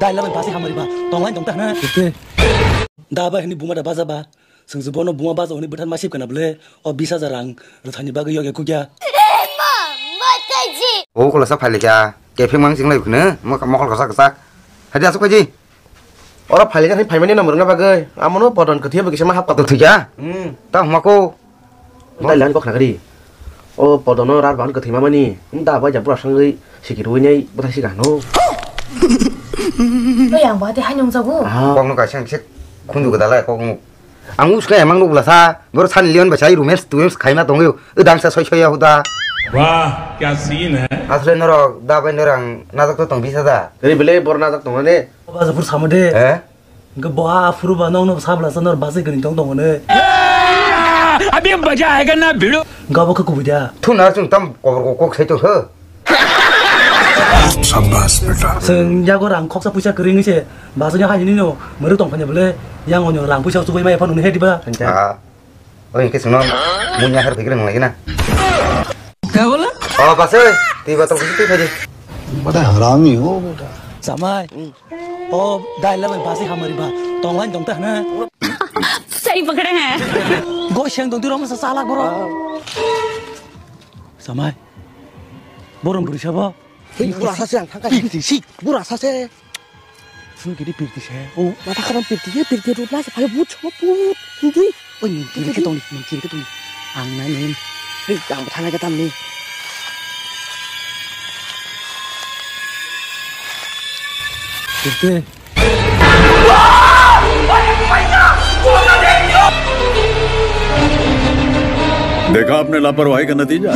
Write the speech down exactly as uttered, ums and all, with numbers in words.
Dai lamai basi hamari ba. Tong lain tong ta na. Da ba hini buma da baja ba. Sengju bono buma baja hini bwthan masip kana ble. O bis hajar rang rwthani bagwi yogya kukya. O kola sa phailika. Kefeng mang sing lai khune. Mokol kosa kosa. Hadi asuk kaji. Oro phailika thani phaimani no murungna bagwi. Amono podon kwthwi bagwi sama hap koto thikya. Hmm. Ta huma ko. Dai lan kok khna kari. O podono rar ban kwthwi mamani. Da bai ja bura sangwi sikirwi nai bwthai sika hano. Oi ang ba te hainung jago. Kokno kaisa se khunju gdala kokno. Ang uska emang nuk lasa. Bor Sunny Leon ba sai romance tu romance khaima tongyo. Udang sa soi soi ya huda. Wah, kya scene hai. Asle norok da bai norang najak to tong bisa da. Ri bele bor najak tong ne. Ba japur samade. Eh? Hingke bo a phuru ba nokno sabla sa nor basi gani tong tongo ne. Abhi maza aayega na bhidu. Hingke abo khe kubui da. Thuna chwng tam kobor kok kok sai tong khe. Shabash beta. Chwng yago rang khoksa puisa kwrwi wngwi se basi ni haini no mweruk tong phanya bole yang onyo rang puisa chubai maya phano nung he diba. Ah. Oi, hingke chwngno munya her phikre nung lai na. Kya bola? Oh, basi, twi botol kusi twi phai di. Bada harami ho beta. Samai. O dai lamai basi hamari ba. Tong lain tong ta na. Sahi pakda hai. Go siang tong tu rom sa salak boro. Samai. Borom buri sabo. Hei, bura sase ang thangkai. Pirti si. Bura sase. Sunu kiri pirti se. O. Mata karam pirti ye, pirti rupla se phai but chho but. Hindi. Oi, nung kiri ke tong, nung kiri ke tong. Ang na nin. Hei, ang thangkai ka tamni. Pirti. देखा आपने लापरवाही का नतीजा।